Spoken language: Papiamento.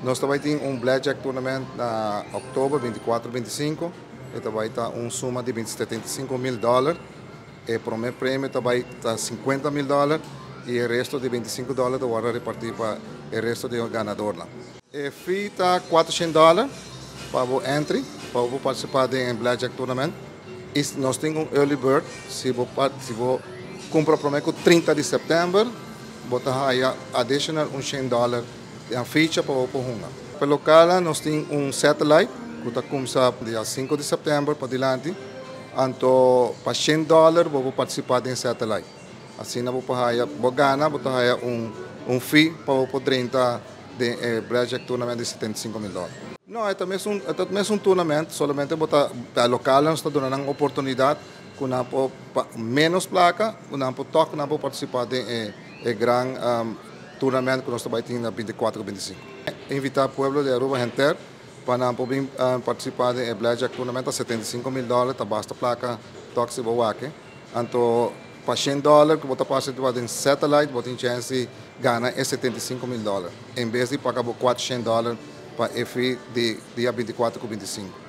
Nos tambe tin un Blackjack Tournament na october 24 25, y tambe ta un suma di 75 mil dollar. E prome premio tambe ta 50 mil dollar y e resto di 25 dollar ta wordo reparti pa e resto di ganado. E fee ta 400 dollar pa e entry, pa participa den Blackjack Tournament. Y nos tin un early bird, si bo cumpra prome 30 di september, bo ta haya additional un 100 dollar di ficha pa bo hunga. Pa local, nos tin un satellite, cu ta cuminsa dia 5 di september pa dilanti. Anto, pa 100 dollar, bo participa den satellite. Asina, bo haya, bo gana, bo haya un fee pa bo 30 den Blackjack Tournament di 75 mil dollar. No, e tambe un tournament, solamente bo ta, pa local nos ta duna un oportunidad cu nan por menos placa, cu nan por toca, nan por participa den e gran tournament cu nos ta bay tin na 24 y 25. Invita e pueblo di Aruba henter pa nan por participa den Blackjack Tournament 75 mil dollar, ta basta placa toch si bo wak. Anto, pa 100 dollar cu bo ta participa den satellite, bo tin chance di gana e 75 mil dollar, en bes di paga 400 dollar pa e fee di dia 24 cu 25.